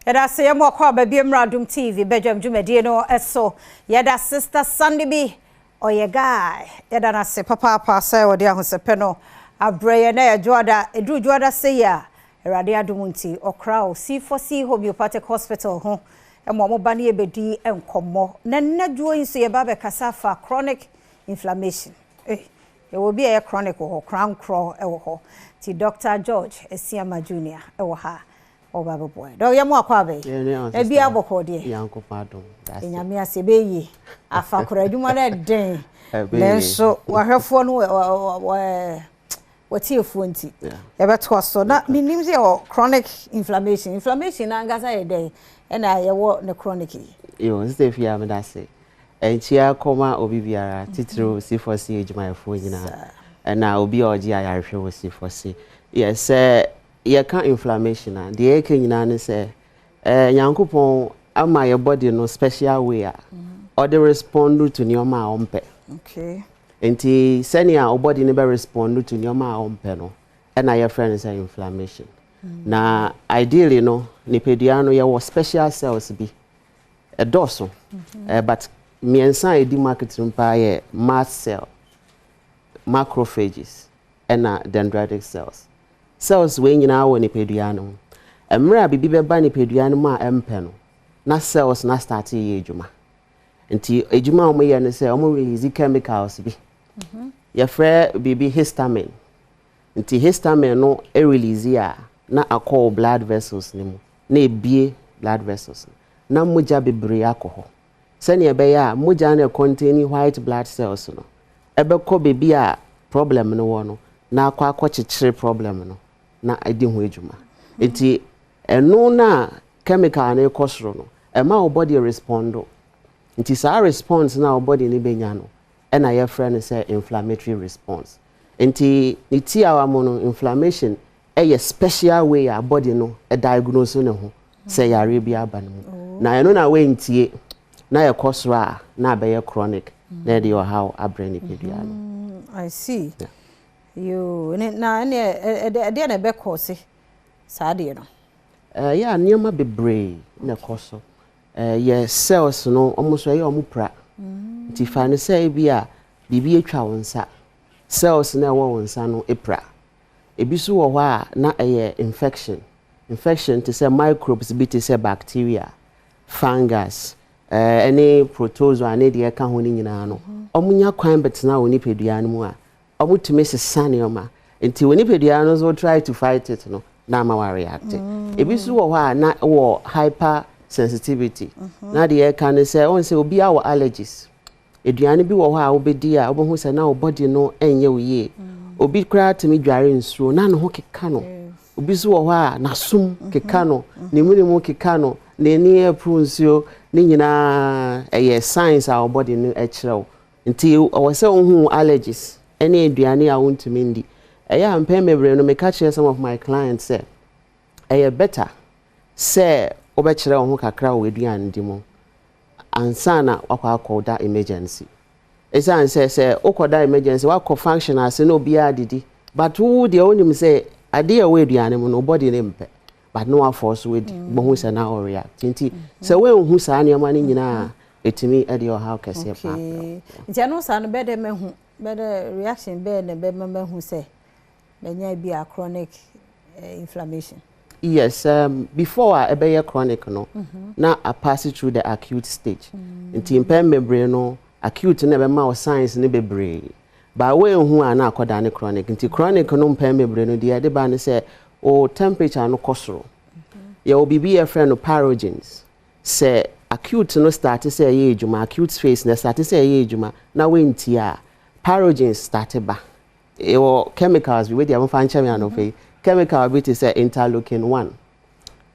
Yɛda ase, yɛma ɔkɔ aba bi mmra Adom TV bɛdwam dwumadie no so. Yɛda Sister Sandy bi, ɔyɛ guy. Yɛda no ase papaapa sɛ ɔde ahosɛpɛ no abrɛ yɛn na yɛ Dwoada. Ɛduru Dwoada sɛ yi a, Awurade adom nti, ɔkra o C4C Homeopathic Hospital ho ɛma ɔmo ba ne yɛbɛdi nkɔmmɔ. Na nnɛ dwoɔ yi nso yɛba bɛkasa afa chronic inflammation. Yɛwɔ bi a ɛyɛ chronic wɔ hɔ, korankorɔ wɔ hɔ. Nti Dr. George Asiama Junior ɛwɔ ha. Ɔba bɛboa. Dɔ yɛ mu akɔ aba yi. Ebi abɔkɔ deɛ. Nyankopɔn adom. Nyame ase ɛbɛyie. Afa kora adwuma no ɛden. Nanso wahwɛfoɔ no wɔtiefoɔ nti yɛbɛtoa so. Na menim sɛ yɛwɔ chronic inflammation. Inflammation ankasa yɛ dɛn ɛna yɛwɔ ne chronic yi? Yo, Sister Fia, meda ase. Nkyia kɔma obi biara, titiriw C4C adwumayɛfoɔ nyinaa. Ɛna obi a ɔgye ayarehwɛ wɔ C4C. Yɛ sɛ yɛka inflammation a, deɛ yɛka nyinaa ne sɛ Nyankopɔn ama yɛ body no special way a ɔde respond to nneɛma a ɔmpɛ. Nti sɛnea wo body no bɛ respond to nneɛma a ɔmpɛ no ɛna yɛfrɛ no sɛ inflammation. Na ideally no, nipadua no yɛwɔ special cells bi, ɛdɔɔso, but mmiɛnsa a ɛdi market no paa yɛ mast cell, macrophages ɛna dendritic cells. Cells wei nyinaa wɔ nipadua no ho. Mmerɛ a biribi bɛba nipadua no mu a ɛmpɛ no, na cells na start yɛ adwuma. Nti adwuma a wɔyɛ no sɛ wɔn release chemicals bi, yɛfrɛ biribi histamine. Nti histamine no release a, na akɔ blood vessels no mu na ebie blood vessels no na mogya bebree akɔ hɔ, sɛnea ɛbɛyɛ a mogya no contain white blood cells no ɛbɛkɔ beebi a problem no wɔ no na akɔkyekyere problem no na ɛdi ho adwuma. Nti ɛno na chemical no kɔ soro no ɛma wo body respond. Nti saa response na wo body no bɛnya no ɛna yɛfrɛ no sɛ inflammatory response. Nti ne tiawa mu no, inflammation ɛyɛ special way a body no diagnose ne ho sɛ yare bi aba no mu. Na ɛno na wɔntie na yɛkɔ soro a, na abɛyɛ chronic na ɛde ɔhaw abrɛ nipadua no. I see. Yoo, ne na ɛne ɛdeɛ na ɛbɛkɔ se saa deɛ no? Ɛyɛ a nneɛma bebree na ɛkɔ so. Yɛ cells no, ɔmo nso ɛyɛ ɔmo pra. Nti fa no sɛ ebi a biribi atwa wo nsa, cells na ɛwɔ wo nsa no pra. Ebi nso wɔ hɔ a na ɛyɛ infection. Infection te sɛ microbes bi te sɛ bacteria, fungus, ɛne protozoa ne deɛ ɛka ho no nyinaa no, ɔmo nya kwan bɛtena wɔ nipadua no mu a, ɔmo tumi sesa nneɛma. Nti wɔ nipadua no nso try to fight it no na ama wa react. Ebi nso wɔ hɔ a na wɔ hyper sensitivity. Na deɛ ɛka ne sɛ ɔn sɛ obi awɔ allergies. Aduane bi wɔ hɔ a wobɛdi a, wobɛhu sɛ na wo body no ɛnyɛ wo yie. Obi koraa tumi dware nsuo na ne ho keka no. Obi nso wɔ hɔ a n'asom keka no, ne mu ne mu keka no, n'ani ɛporo nsuo. Ne nyinaa ɛyɛ signs a wo body no ɛkyerɛ wo. Nti ɛwɔ sɛ wohu allergies ɛne aduane a wontumi ndi. Ɛyɛ a mpɛn bebree no, meka kyerɛ some of my clients sɛ ɛyɛ better sɛ wobɛkyerɛ wo ho kakra wɔ aduane di mu ansa na wakɔ akɔda emergency, ɛsiane sɛ wokɔda emergency, wakɔ function ase na obiara didi, but wo deɛ wonim sɛ adeɛ a ɛwɔ aduane mu no wo body ne mpɛ, but na wafɔ so adi, wobɛhu sɛ na ɔreact. Nti sɛ woanhu saa nneɛma no nyinaa a, ɛtumi de ɔhaw kɛseɛ paa. Nti ɛno saa no, bɛdɛ mahu bɛdɛ reaction bɛɛ na bɛma mahu sɛ manya bi a chronic inflammation? Yes, before a ɛbɛyɛ chronic no, na a pass through the acute stage. Nti mpɛn bebree no, acute no ɛbɛma wo signs no bebree. Ba woanhu a, na akɔda ne chronic. Nti chronic no, mpɛn bebree no, deɛ ɛde ba ne sɛ o temperature no kɔ soro. Yɛwɔ biribi yɛfrɛ no pyrogens. Sɛ acute no start sɛ ɛyɛ adwuma, acute phase na start sɛ ɛyɛ adwuma na woantie a, pyrogens start ba. Yɛwɔ chemicals bi, wei deɛ momfa nkyɛ me anɔpa yi. Chemical bi te sɛ interleukin 1,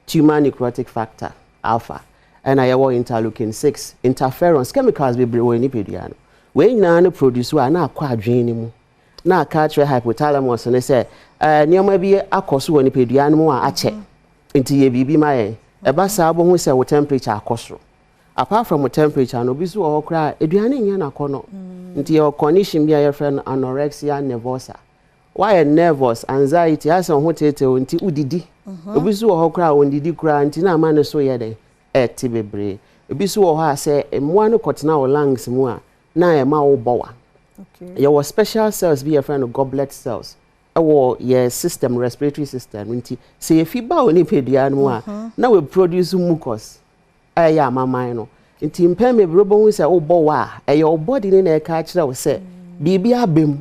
tumor necrotic factor alpha, ɛna yɛwɔ interleukin 6, interferons, chemicals bebree wɔ nipadua no. Wei nyinaa no produce a, na akɔ adwene no mu na aka akyerɛ hypothalamus no sɛ nneɛma bi akɔ so wɔ nipadua no mu a akyɛ, nti yɛ biribi ma yɛn. Ɛba saa, wobɛhu sɛ wo temperature akɔ soro. Apart from wo temperature no, obi nso wɔ hɔ koraa, aduane nyɛ n'akɔnɔ. Nti yɛwɔ condition bi a yɛfrɛ no anorexia nervosa. Woayɛ nervous, anxiety, ayɛ sɛ wo ho teetee wo nti wodidi. Obi nso wɔ hɔ koraa a ɔndidi koraa nti na ama ne so yɛ dɛn? Ɛte bebree. Ebi nso wɔ hɔ a sɛ mmoa no kɔtena wo lungs mu a na ɛma wobɔ wa. Yɛwɔ special cells bi yɛfrɛ no goblet cells ɛwɔ yɛ system, respiratory system nti sɛ yɛfi ba wɔ nipadua no mu a na we produce mucus a ɛyɛ amaman no. Nti mpɛn bebree wobɛhu sɛ wobɔ wa a, ɛyɛ wo body no na ɛka akyerɛ wo sɛ biribi aba mu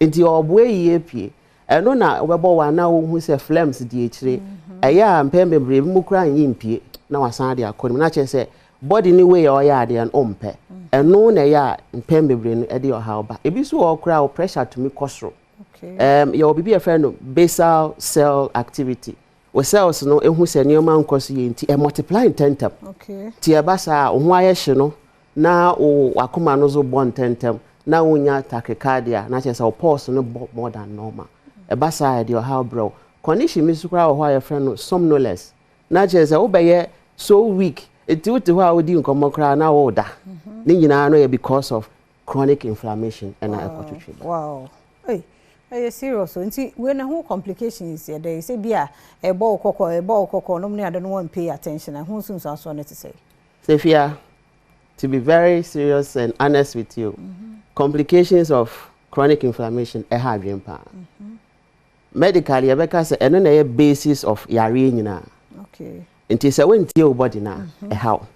nti ɔboa yie pie. Ɛno na wobɛbɔ wa na wohu sɛ phlegms di akyire. Ɛyɛ a mpɛn bebree bi mu koraa nyi mpie na wasan de akɔ ne mu na kyerɛ sɛ body no wei a ɔyɛ adeɛ no ɔmpɛ. Ɛno na ɛyɛ a mpɛn bebree no ɛde ɔhaw ba. Ebi nso wɔ hɔ koraa wo pressure tumi kɔ soro. Yɛwɔ biribi a yɛfrɛ no basal cell activity. Wo cells no ehu sɛ nneɛma nkɔ so yie nti ɛ multiply ntɛntɛm. Nti ɛba saa a wo ho ayɛ hye no na wo wakoma no nso bɔ ntɛntɛm na wonya tachycardia na kyerɛ sɛ wo pulse no bɔ more than normal. Ɛba saa a ɛde ɔhaw brɛ wo. Condition bi nso koraa wɔ hɔ a yɛfrɛ no somnolence na kyerɛ sɛ wobɛyɛ so weak nti wote hɔ a wodi nkɔmmɔ koraa na woda. Ne nyinaa no yɛ because of chronic inflammation ɛna ɛkɔtwetwe ba. Wow. Hey, ɛyɛ serious o. Nti wei na ho complications yɛ dɛ sɛ bi a ɛbɔ wo kɔkɔ, ɛbɔ wo kɔkɔ nom ne ade no wɔn pay attention, ɛho nso nso ne te sɛ. Sophia, to be very serious and honest with you, complications of chronic inflammation ɛha adwene paa. Medically yɛbɛka sɛ ɛno na ɛyɛ basis of yareɛ nyinaa. Nti sɛ wontie wo body na ɛha wo.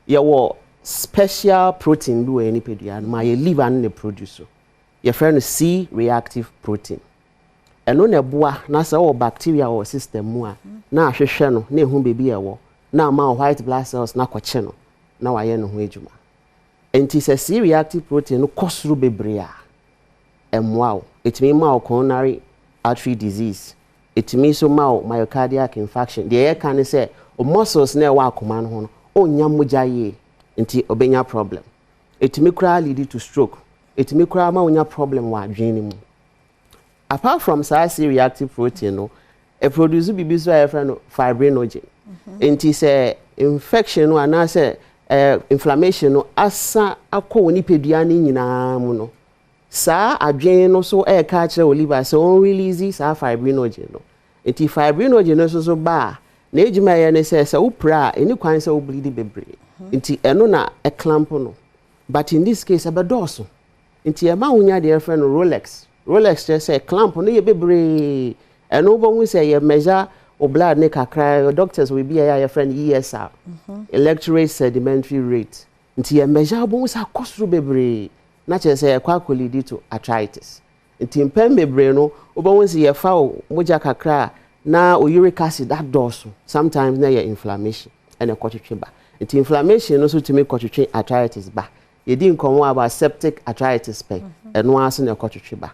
Yɛwɔ special protein bi wɔ yɛn nipadua no ma yɛ liver no na produce so. Yɛfrɛ no C reactive protein. Ɛno na ɛboa na sɛ wɔwɔ bacteria wɔ system mu a na ahwehwɛ no na ehu baabi a ɛwɔ na ama wo white blood cells na akɔkye no na wayɛ ne ho adwuma. Nti sɛ C reactive protein no kɔ soro bebree a, ɛmmoa wo. Ɛtumi ma wo coronary artery disease. Ɛtumi nso ma wo myocardial infarction. Deɛ yɛka ne sɛ o muscles na ɛwɔ akoma no ho no ɔnnya mogya yie nti ɔbɛnya problem. Ɛtumi koraa lead to stroke. Ɛtumi koraa ma wonya problem wɔ adwene no mu. Apart from saa C reactive protein no, ɛproduce biribi nso a yɛfrɛ no fibrinogen. Nti sɛ infection no anaasɛ inflammation no asa akɔ wɔ nipadua no nyinaa mu no, saa adwene no so ɛreka akyerɛ wɔ liver sɛ ɔn release saa fibrinogen no. Nti fibrinogen no nso so ba a, n'edwuma yɛ ne sɛ sɛ wopira a, ɛni kwan sɛ wo bleed bebree. Nti ɛno na ɛclamp no. But in this case ɛbɛdɔɔso. Nti ɛma wonya deɛ yɛfrɛ no rouleaux. Rouleaux kyerɛ sɛ clamp no yɛ bebree. Ɛno wobɛhu sɛ yɛ measure wo blood ne kakra. Doctors wɔ bi a yɛ a yɛfrɛ no ESR, erythrocyte sedimentary rate. Nti yɛ measure, wobɛhu sɛ akɔ soro bebree na kyerɛ sɛ ɛkɔ akɔ lead to arthritis. Nti mpɛn bebree no wobɛhu sɛ yɛfa wo mogya kakra a na o uric acid adɔɔso. Sometimes na yɛ inflammation ɛna ɛkɔtwetwe ba. Nti inflammation no nso tumi kɔtwetwe arthritis ba. Yɛdi nkɔmmɔ about septic arthritis pɛ, ɛno ara so na ɛkɔtwetwe ba.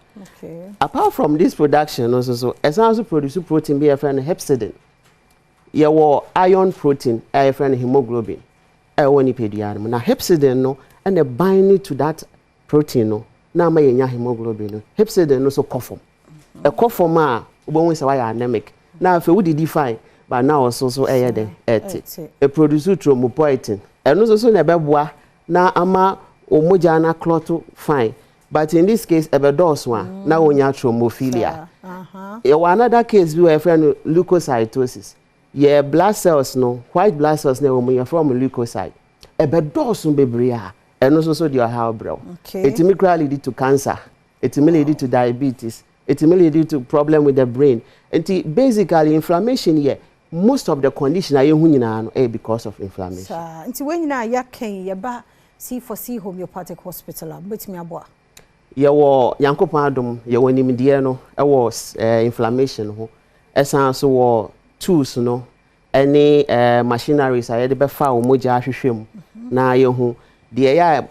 Apart from this production no nso so, ɛsan so produce protein bi a yɛfrɛ no hepcidin. Yɛwɔ iron protein a yɛfrɛ no hemoglobin a ɛwɔ nipadua no mu, na hepcidin no ɛna bind to that protein no na ama yɛnya hemoglobin no. Hepcidin no so kɔ fam. Ɛkɔ fam a, wobɛhu sɛ wayɛ anemic na afei wodidi fine but na ɔso so ɛyɛ dɛ ɛte. Ɛproduce thrombopoietin. Ɛno nso so na ɛbɛboa na ama o mogya no aclot fine, but in this case ɛbɛdɔɔso a na wonya thrombophilia. Yɛwɔ another case bi wɔ yɛfrɛ no leukocytosis. Yɛ blood cells no, white blood cells na ɛwɔ mu, yɛfrɛ wɔn leukocyte. Ɛbɛdɔɔso bebree a, ɛno nso so deɛ ɔhaw brɛ wo. Ɛtumi koraa lead to cancer, ɛtumi lead to diabetes, ɛtumi lead to problem with the brain. Nti basically inflammation yɛ most of the condition a yɛhu nyinaa no ɛyɛ because of inflammation. Saa nti wɔn nyinaa yɛaka yi, yɛba C4C Homeopathic Hospital a, mobɛtumi aboa? Yɛwɔ Nyankopɔn adom, yɛwɔ nimdeɛ no ɛwɔ inflammation ho. Ɛsan so wɔ tools no ɛne machineries a yɛde bɛfa wɔn mogya ahwehwɛ mu na yɛhu deɛ ɛyɛ a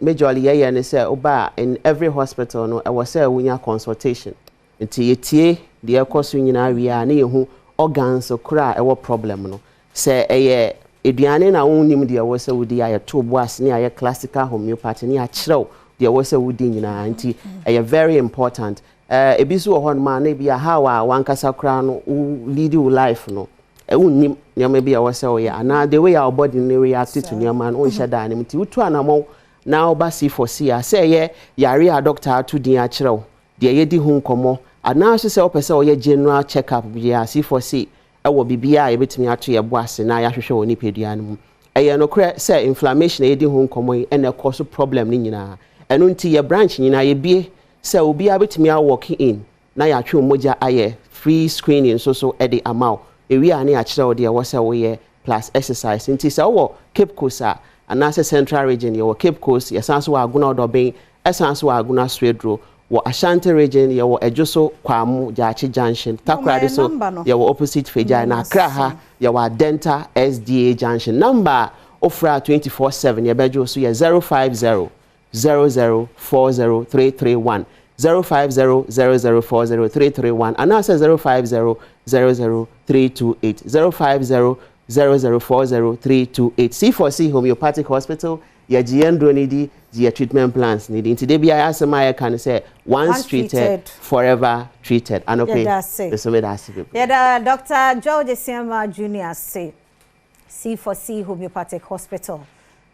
majorly yɛyɛ ne sɛ woba a, in every hospital no ɛwɔ sɛ wonya consultation. Nti yɛtie deɛ ɛkɔ so nyinaa wie a, ne yɛhu organs kora a ɛwɔ problem no. Sɛ ɛyɛ aduane na wonnim deɛ ɛwɔ sɛ wodi a, yɛto bo ase ne ayɛ classical homeopathy ne akyerɛw deɛ ɛwɔ sɛ wodi nyinaa. Nti ɛyɛ very important. Ebi nso wɔ hɔnom a na ebi a how a wankasa koraa no wo lead wo life no, wonnim nneɛma bi a ɛwɔ sɛ woyɛ anaa the way a wo body no react to nneɛma no wonhyɛ daa ne mu. Nti wotu anammɔn na woba C4C a, sɛ ɛyɛ yare a doctor ato din akyerɛ wo. Deɛ yɛdi ho nkɔmmɔ, anaa nso sɛ wopɛ sɛ wɔyɛ general check up biara, C4C ɛwɔ biribiara a yɛbɛtumi ato yɛ bo ase na yɛahwehwɛ wɔ nipadua no mu. Ɛyɛ nokorɛ sɛ inflammation a yɛdi ho nkɔmmɔ yi ɛna ɛkɔ so problem no nyinaa. Ɛno nti yɛ branch nyinaa yɛbie sɛ obiara bɛtumi awalk in na yɛatwe wo mogya, ayɛ free screening nso so ɛde ama wo. Ewie a, ne yɛakyerɛ wo deɛ ɛwɔ sɛ woyɛ plus exercise. Nti sɛ wowɔ Cape Coast a, anaasɛ Central Region, yɛwɔ Cape Coast, yɛsan so wɔ Agona Ɔdɔben, ɛsan so wɔ Agona Swedro. Wɔ Ashanti Region, yɛwɔ Adwo Kwamu Gyaakye Junction. Takoradi so, yɛwɔ opposite Fegyae. Na Accra ha, yɛwɔ Adenta SDA Junction. Number a ofura 24/7 yɛbɛgye so yɛ 050 0040331, 050 0040331, anaasɛ 050 00328, 050 0040328. C4C Homeopathic Hospital, yɛgye yɛn duro ne di gye yɛ treatment plans ne di. Nti de bia asɛm a yɛka ne sɛ, once treated, forever treated. Anɔpɛ nso meda ase bebree. Yɛda Dr. George Siama Junior ase, C4C Homeopathic Hospital.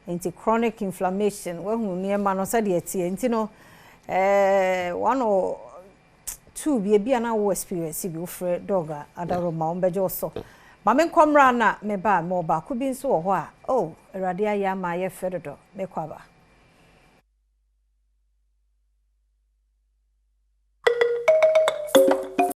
Nti chronic inflammation, wahu nneɛma no sɛdeɛ teɛ. Nti no one or two bi, ebi a na wo experience bi, wofrɛ Doc a, adaroma wɔn bɛgye wo so. Maame nkɔmra na meba ma ɔbaako bi nso wɔ hɔ a, oh, Awurade ayɛ ama ayɛ fɛ dodo. Mekɔ aba.